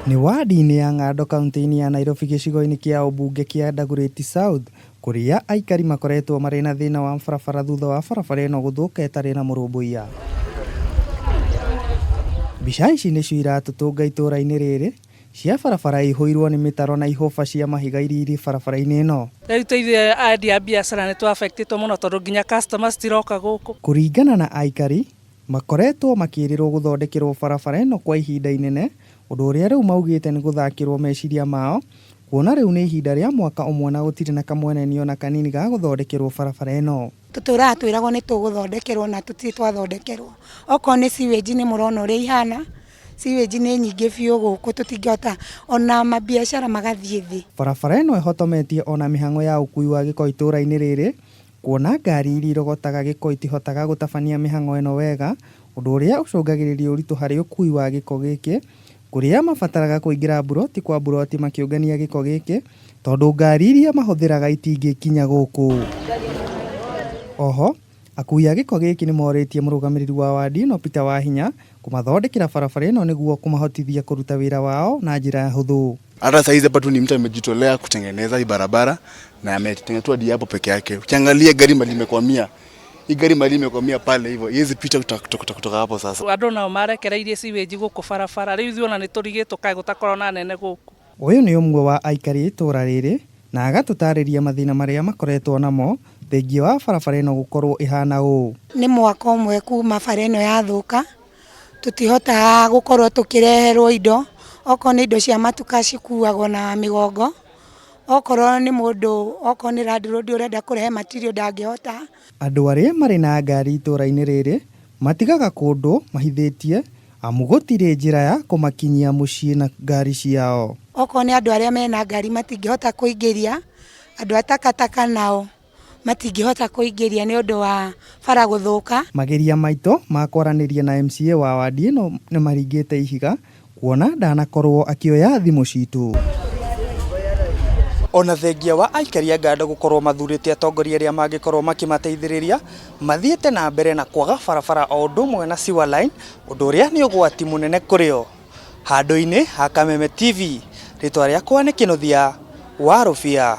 Nĩ wadi-inĩ ya Ng'ando kaunti-inĩ ya Nairobi gĩcigo-inĩ kĩa ũmbunge kĩa Dagoretti South kũrĩa aikari makoretwo marĩ na thĩna wa barabara thutha wa barabara ĩno gũthũka ĩtarĩ na mũrũmbũiya. Mbica ici nĩcio iratũtũnga itũra-inĩ rĩrĩ cia barabara ĩihũirwo nĩ mĩtaro na ihũba cia mahiga iria irĩ barabara-inĩ ĩno. Rĩu ta ithuĩ endia a biacara nĩ tũ affectĩtwo mũno tondũ nginya customers citiroka gũkũ. Kũringana na aikari, makoretwo makĩrĩrwo gũthondekerwo barabara ĩno kwa ihinda inene ũndũ ũrĩa rĩu maugĩte nĩ gũthakĩrwo meciria mao kuona rĩu nĩ ihinda rĩa mwaka ũmwe na gũtirĩ na kamweneni ona kanini ga gũthondekerwo barabara ĩno. Tũtũraga twĩragwo nĩ tũgũthondekerwo na tũtirĩ twathondekerwo. Okorwo nĩ sewage nĩ mũrona ũrĩa ihana, sewage nĩ nyingĩ biũ gũkũ tũtingĩhota ona mabiacara magathiĩ thĩ. Barabara ĩno ĩhotometie ona mĩhang'o ya ũkui wa gĩko itũra-inĩ rĩrĩ kuona ngari iria irogotaga gĩko itihotaga gũtabania mĩhang'o ĩno wega ũndũ ũrĩa ũcũngagĩrĩria ũritũ harĩ ũkui wa gĩko gĩkĩ kũrĩa mabataraga kũingĩra mburoti kwa mburoti makĩũngania gĩko gĩkĩ tondũ ngari iria mahũthĩraga itingĩkinya gũkũ. Oho akui a gĩko gĩkĩ nĩ morĩtie mũrũgamĩrĩri wa wadi ĩno Peter Wahinya kũmathondekera barabara ĩno nĩguo kũmahotithia kũruta wĩra wao na njĩra hũthũ. Hata saizi hapa tu ni mtu amejitolea kutengeneza hii barabara na ametengeneza tu hadi hapo peke yake. Ukiangalia gari mali imekwamia, hii gari mali imekwamia pale hivyo, haiwezi pita kutoka hapo sasa. Andũ nao marekereirie sewage gũkũ barabara rĩu ithuĩ ona nĩ tũrigĩtwo kaĩ gũtakorwo na nene gũkũ. Ũyũ nĩ ũmwe wa aikari a itũra rĩrĩ na agatũtarĩria mathĩna marĩa makoretwo namo thengia wa barabara ĩno gũkorwo ĩhana ũũ. Nĩ mwaka ũmwe kuma bara ĩno yathũka, tũtihotaga gũkorwo tũkĩreherwo indo, okorwo nĩ indo cia matuka cikuagwo na mĩgongo, okorwo nĩ mũndũ, okorwo nĩ landlord ũrenda kũrehe material ndangĩhota. Andũ arĩa marĩ na ngari itũra-inĩ rĩrĩ matigaga kũndũ mahithĩtie amu gũtirĩ njĩra ya kũmakinyia mũciĩ na ngari ciao. Okorwo nĩ andũ arĩa mena ngari matingĩhota kũingĩria, andũ a takataka nao matingĩhota kũingĩria nĩ ũndũ wa bara gũthũka. Mageria maitũ ma kwaranĩria na MCA wa wadi ĩno nĩ maringĩte ihiga kuona ndanakorwo akĩoya thimũ citũ. Ona thengia wa aikari a Ngando gũkorwo mathurĩte atongoria arĩa mangĩkorwo makĩmateithĩrĩria mathiĩte na mbere na kwaga barabara o ũndũ ũmwe na sewer line ũndũ ũrĩa nĩ ũgwati mũnene kũrĩ o. Handũ-inĩ ha Kameme TV, rĩtwa rĩakwa nĩ Kĩnuthia wa Rũbia.